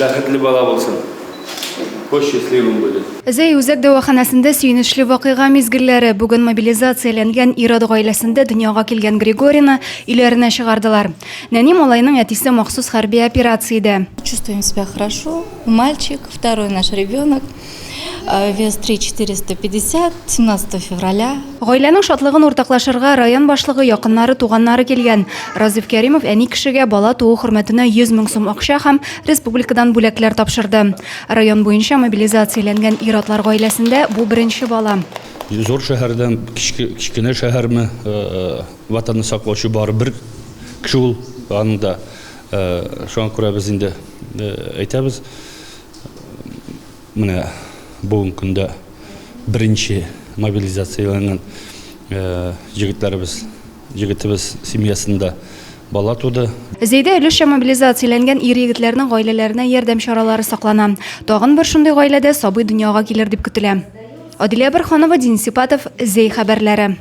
Бәхетле бала булсын. Пусть счастливым будет. Зәй үзәк дәваханәсендә сөенечле вакыйга мизгелләре. Бүген мобилизацияләнгән ир-ат гаиләсендә дөньяга килгән Григорийны өйләренә чыгардылар. Нәни малайның әтисе махсус хәрби операциядә. Чувствуем себя хорошо. Мальчик, второй наш ребенок. Вес 3 450, 17 февраля. Гаиләнең шатлыгын уртаклашырга район башлыгы, якыннары, туганнары килгән. Разиф Кәримов әни кешегә бала туу хөрмәтенә 100 мең сум акча һәм республикадан бүләкләр тапшырды. Район буенча мобилизацияләнгән ир-атлар гаиләсендә бу беренче бала. Зур шәһәрдән кечкенә шәһәрме, Ватанны саклаучы бары бер кеше ул, аның да шуңа күрә без инде әйтәбез, менә бүгенге көндә беренче мобилизацияләнгән җегетләребез, җегетебез семьясында бала туды. Зәйдә өлешчә мобилизацияләнгән ир-егетләрнең гаиләләренә ярдәм чаралары саклана. Тагын бер шундый гаиләдә сабый дөньяга килер дип көтелә. Адилә Борһанова, Денис Ипатов, Зәй хәбәрләре.